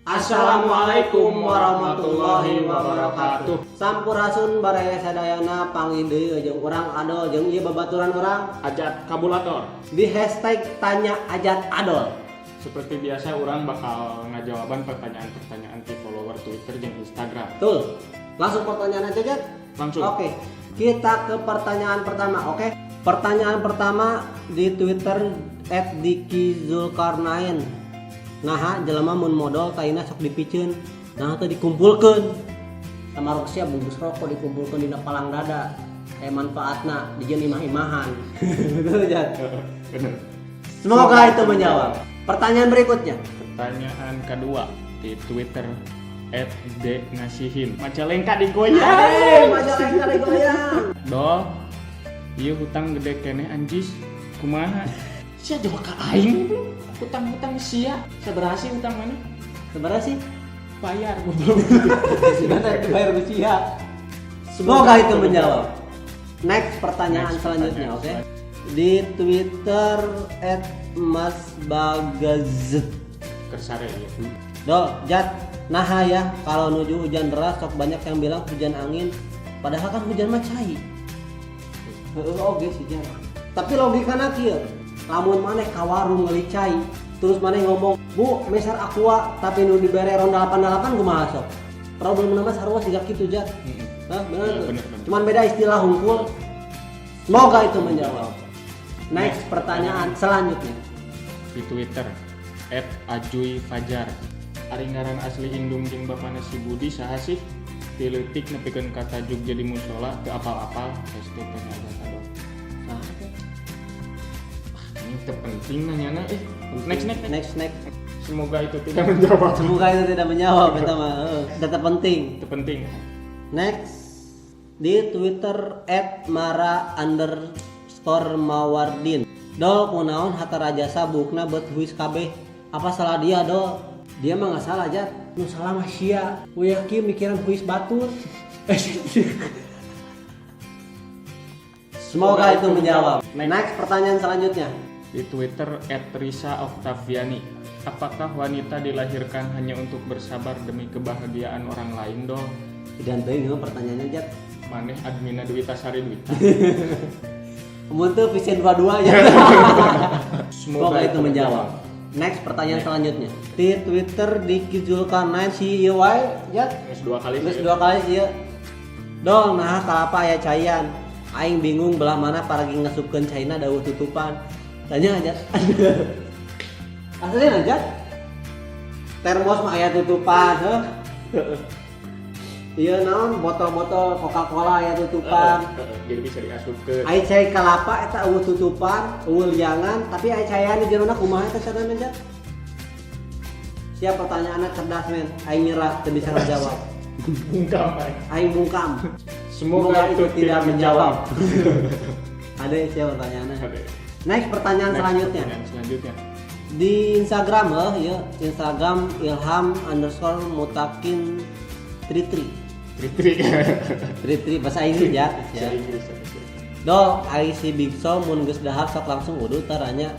Assalamualaikum warahmatullahi wabarakatuh. Sampurasun baraya sadayana, panggih deui jeung urang Adol jeung ieu babaturan urang Ajat Kabulator. Di #TanyaAjatAdol. Seperti biasa, urang bakal ngajawaban pertanyaan-pertanyaan di follower Twitter dan Instagram. Betul. Langsung pertanyaan aja, Jat. Langsung. Oke. Kita ke pertanyaan pertama, oke? Pertanyaan pertama di Twitter @DikiZulkarnain. Naha jelema mun modol taina sok dipiceun, nah teu dikumpulkeun? Sama sia bungkus rokok dikumpulkeun dina palang dada. Kayak manfaatna dijieun imah-imahan. Betul, Jat? Bener. Semoga itu menjawab. Pertanyaan berikutnya. Pertanyaan kedua di Twitter @dnasihin. Majalengka digoyang. Hey, Majalengka digoyang. Dol, ieu hutang gede keneh anjis. Kumaha? Sia jawab ka aing hutang-hutang sia. Sabaraha sih hutang mana? Sebenarnya sih Bayar goblok. Sebenarnya dibayar ku sia. Semoga itu menjawab. Next pertanyaan Next selanjutnya, pertanyaan. Oke? Di Twitter @masbagaz. Kersare ya. Dol, Jat, nah ya kalau nuju hujan deras sok banyak yang bilang hujan angin, padahal kan hujan mah cai. Heeh, oke sih, Jat. Tapi logikana kieu, lamun maneh ka warung meuli cai, terus maneh ngomong, "Bu, meser Aqua," tapi nu dibere ronda 88 kumaha sok? Problem nama sarua siga kitu, Jat. Hah, bener Iya, tuh? Bener, bener. Cuman beda istilah hungkul. Semoga itu menjawab. Next pertanyaan selanjutnya. Di Twitter @AjuyFajar. Ari ngaran asli indung jeung bapana si Budi saha sih? Ti leutik nepikeun ka tajuk jadi musola teu apal-apal. #TanyaAjatAdol. Nah, oke. Ini teu penting nanyana eh. Next, next, next. Next, next. Semoga itu tidak menjawab. Semoga itu tidak menjawab, itu mah tetap penting. Itu penting. Next di Twitter @mara_mawardin. Dol, kunaon Hatta Rajasa buukna beut huis kabeh? Apa salah dia, Dol? Dia mah nggak salah, Jat. Nu salah mah sia. Uya kieu mikiran huis batur. Semoga itu menjawab. Next. Next pertanyaan selanjutnya. Di Twitter @RisaOktaviani. Apakah wanita dilahirkan hanya untuk bersabar demi kebahagiaan orang lain, Dol? Dan teuing mah pertanyaannya, Jat. Maneh adminna Duwita Sari Duwita. Mun teu vision dua-dua ya. Semoga itu menjawab. Next pertanyaan selanjutnya. Di Twitter di Zulkarnain si ieu wae, Jat. Geus dua kali Geus sih. Dua kali sih. Dol, nah kalapa aya caian? Aing bingung belah mana paragi ngasupkeun caina da euweuh tutupan. Tanya aja. Aslinya aja. Termos mah aya tutupan, heuh. Iya naon, botol-botol Coca-Cola aya tutupan. Heeh, jadi bisa diasupkeun. Ai cai kalapa eta euweuh tutupan, euweuh liangan, tapi ai caian di jerona kumaha eta carana, Jat? Siap, pertanyaannya cerdas, men. Aing nyerah, teu bisa ngajawab. Bungkam aing. Aing bungkam. Semoga itu tidak menjawab. Ada siapa pertanyaannya? Ada. Next pertanyaan Next selanjutnya. pertanyaan selanjutnya. Di Instagram eh ya, Instagram ilham_mutakin tri tri. Tri-tri. Tri tri bahasa Inggris ya. Bahasa Ya. Inggris. Dol, ai si Big Show mun geus dahar sok langsung udud taranya?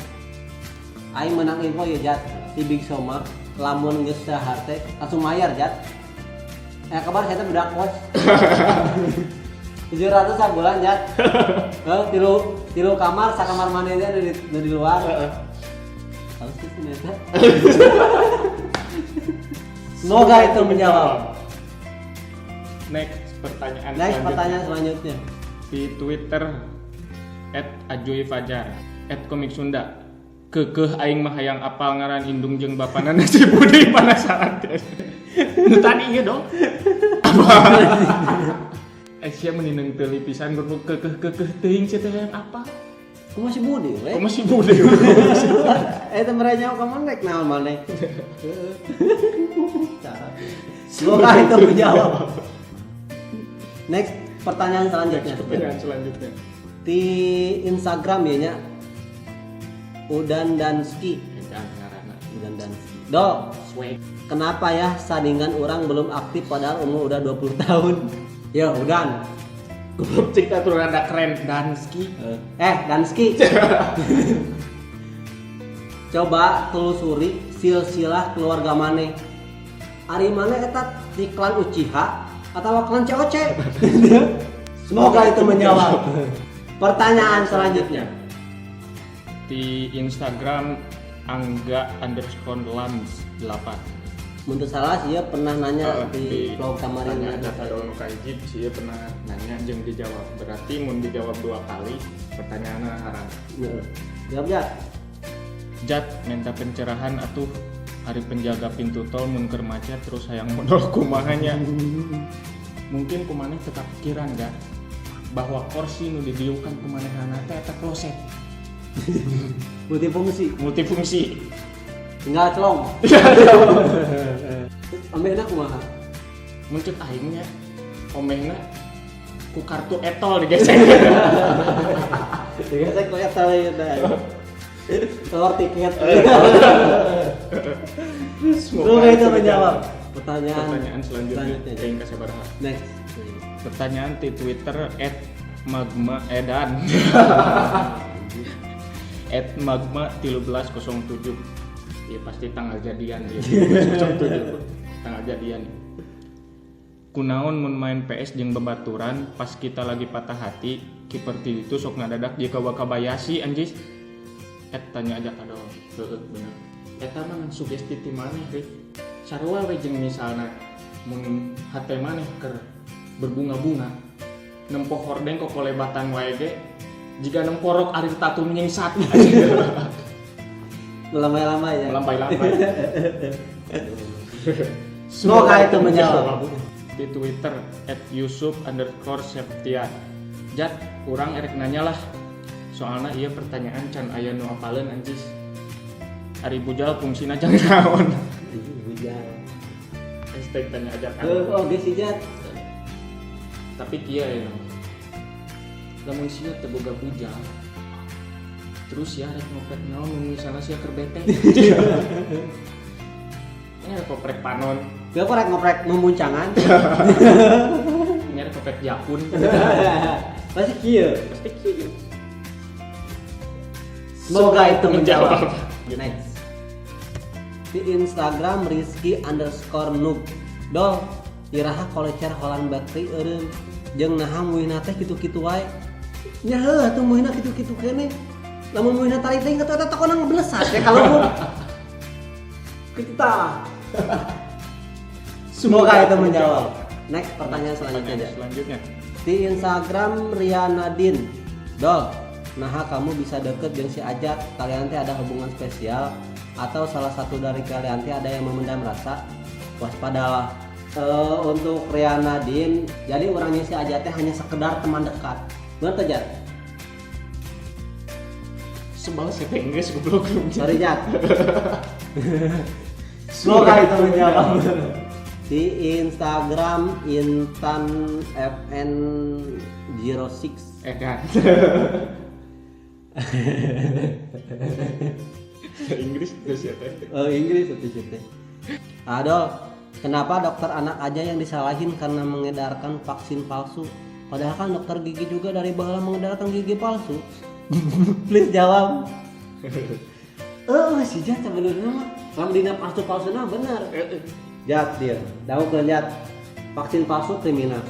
Aing menang info ya, Jat, si Big Show mah lamun geus dahar teh langsung mayar, Jat. Eh, kabar saya teh budak kos. 700 sabulan, Jat. Heuh, tilu tilu kamar, sakamar mandi teh di luar. Harus sih eta. Semoga itu menjawab. Next pertanyaan Next selanjutnya. Pertanyaan selanjutnya. Di Twitter @AjuyFajar @KomikSunda. Keukeuh aing mah hayang apal ngaran indung jeung bapana si Budi, penasaran. Nu tadi ieu dong. Apa? Eh, sia meni teuli pisan goblok, keukeuh keukeuh teuing sia teh hayang apa? Kumaha si Budi we? Kok masih Budi? Eh, teh merenya ka mana rek naon maneh? Cara. Semoga itu menjawab. Next pertanyaan selanjutnya. Next pertanyaan selanjutnya. Di Instagram ya nya. Udan Danski. Edan ngaranna. Udan Danski. Dol, Swag. Kenapa ya sandingan orang belum aktif padahal umur udah 20 tahun? Ya, Udan. Goblok, cik tuh rada keren Danski. Eh, Danski. Coba telusuri silsilah keluarga maneh. Ari maneh eta di klan Uchiha atau klan COC? Semoga itu menjawab. Pertanyaan selanjutnya. Di Instagram Angga_lams8. Mun teu salah sih ya pernah nanya di vlog kemarin. Tanya data nu kahiji sih pernah nanya jeung dijawab. Berarti mun dijawab dua kali pertanyaannya haram. Heeh. Jawab ya. Jat, minta pencerahan atuh, ari penjaga pintu tol mun keur macet terus hayang modal kumaha nya? Mungkin ku maneh teu kapikiran gak bahwa kursi nu didiukan ku manehna teh eta kloset. Multifungsi. Multifungsi. Tinggal celong. Ambilna kumaha? Mun cek aing nya omehna ku kartu etol digesek. Digesek ku etol ieu teh. Telur tiket. Semoga itu menjawab. Pertanyaan Pertanyaan selanjutnya. Selanjutnya. Aing kasabaraha? Next. Pertanyaan di Twitter @magmaedan @magma1307. Ya pasti tanggal jadian ya, 1307 tanggal jadian. Kunaon mun main PS jeung babaturan pas kita lagi patah hati, kiper ti itu sok ngadadak jiga Wakabayashi anjis? @tanyaajatadol. Heeh, bener, eta mah ngan sugesti ti maneh, Rif. Sarua we jeung misalna mun hate maneh keur berbunga-bunga, nempo hordeng kokolebatan wae ge jiga nempo rok Ariel Tatum nyingsat. Melambai-lambai ya. Melambai-lambai. Semoga itu menjawab. Di Twitter @Yusuf_Septian. Jat, urang erek nanya lah, soalnya iya pertanyaan can aya nu apaleun anjis. Ari bujal fungsina jang naon? Hujan. #TanyaAjat. Oh, geus sih, Jat. Tapi kieu ya nama. Lamun sia teu boga bujal, terus ya rek ngoprek naon mun misalnya sia keur bete? Ini rek ngoprek panon. Gak rek ngoprek memuncangan. Ini rek ngoprek jakun. Pasti kieu. Pasti kieu. Semoga itu menjawab. Next. Di Instagram Rizky_Nug. Dol, iraha kolecer Holland Bakery eureun? Jeung naha muihna teh kitu-kitu wae? Nya heuh atuh muihna kitu-kitu keneh. Lamun muihna tarik teh atuh eta tokona ngeblesat ya kalau mun. Kitu tah. Semoga itu menjawab. Next, pertanyaan selanjutnya aja. Selanjutnya. Di Instagram Rianadin. Dol, naha kamu bisa deket jeung si Ajat? Kalian teh ada hubungan spesial atau salah satu dari kalian teh ada yang memendam rasa? Waspadalah. Untuk Rianadin, jadi orangnya si Ajat teh hanya sekedar teman dekat. Bener tuh, Jat? Sebal saya Inggris goblok. Sorry, Jat. Semoga itu menjawab. Di Instagram Intan FN06. Eh kan. Inggris terus ya teh. Oh, Inggris itu sih teh. Aduh, kenapa dokter anak aja yang disalahin karena mengedarkan vaksin palsu? Padahal kan dokter gigi juga dari baheula mengedarkan gigi palsu. Please jawab. Eh, si Jat sebenarnya mah lamun dina palsu-palsu mah bener. Jat dia, tahu ke lihat vaksin palsu kriminal,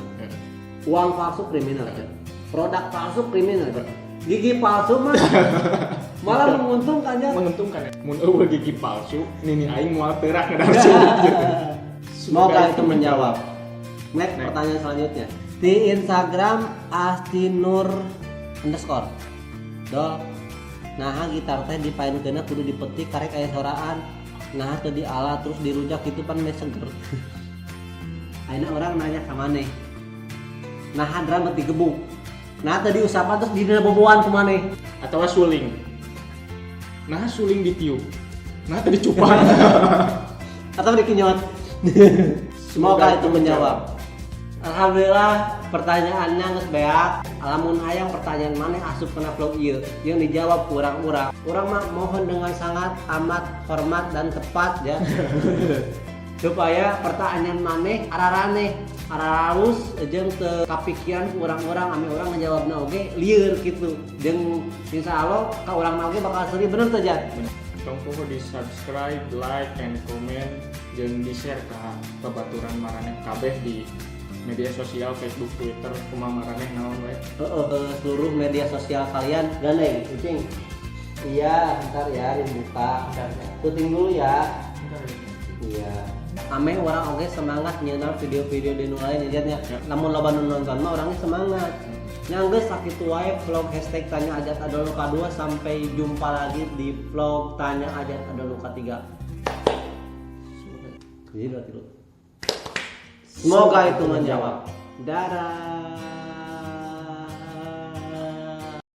uang palsu kriminal, Jat. Produk palsu kriminal, Jat. Gigi palsu mah malah menguntungkan, Jat. Menguntungkan ya. Mun euweuh gigi palsu, nini aing moal teurak ngedar sulit. Semoga itu menjawab. Next, Next. Pertanyaan selanjutnya. Di Instagram Astinur_. Dol. Nah, gitar teh dipaenkeunna kudu dipetik karek aya soraan. Nah, teu diala terus dirujak gitu pan meh seger. Ayeuna urang nanya ka maneh. Nah, drum bet digebuk. Nah, teu diusapan terus dina boboan ku maneh. Atau suling. Nah, suling ditiup. Nah, tadi dicupak. Atau dikinyot. Semoga itu menjawab. Alhamdulillah pertanyaannya geus beak. Lamun hayang pertanyaan maneh asup kana vlog ieu yang dijawab ku urang-urang. Urang mah mohon dengan sangat amat hormat dan tepat ya. Supaya pertanyaan maneh araraneh, araralus jeung teu kapikiran ku urang-urang ame urang ngajawabna oge lieur kitu. Jeung insya Allah ka urang mah oge bakal seuri, bener teu, Jat? Bener. Tong poho di subscribe, like, and comment, jeung di share ka babaturan maraneh kabeh di media sosial Facebook, Twitter, kumaha maraneh naon we. Heeh, ke seluruh media sosial kalian. Gandeng, Ucing. Iya, ntar ya dibuka. Bentar ya. Syuting dulu ya. Bentar ya. Iya. Ameh urang oge semangat nyeunal video-video di nu lain ya, nya. Ya. Lamun loba nu nonton mah orangnya semangat. Nya geus sakitu wae vlog #TanyaAjat AdolNu Kadua, sampai jumpa lagi di vlog Tanya Ajat Adol Nu Katiga. Jadi dua tilu. Semoga itu menjawab. Dadah.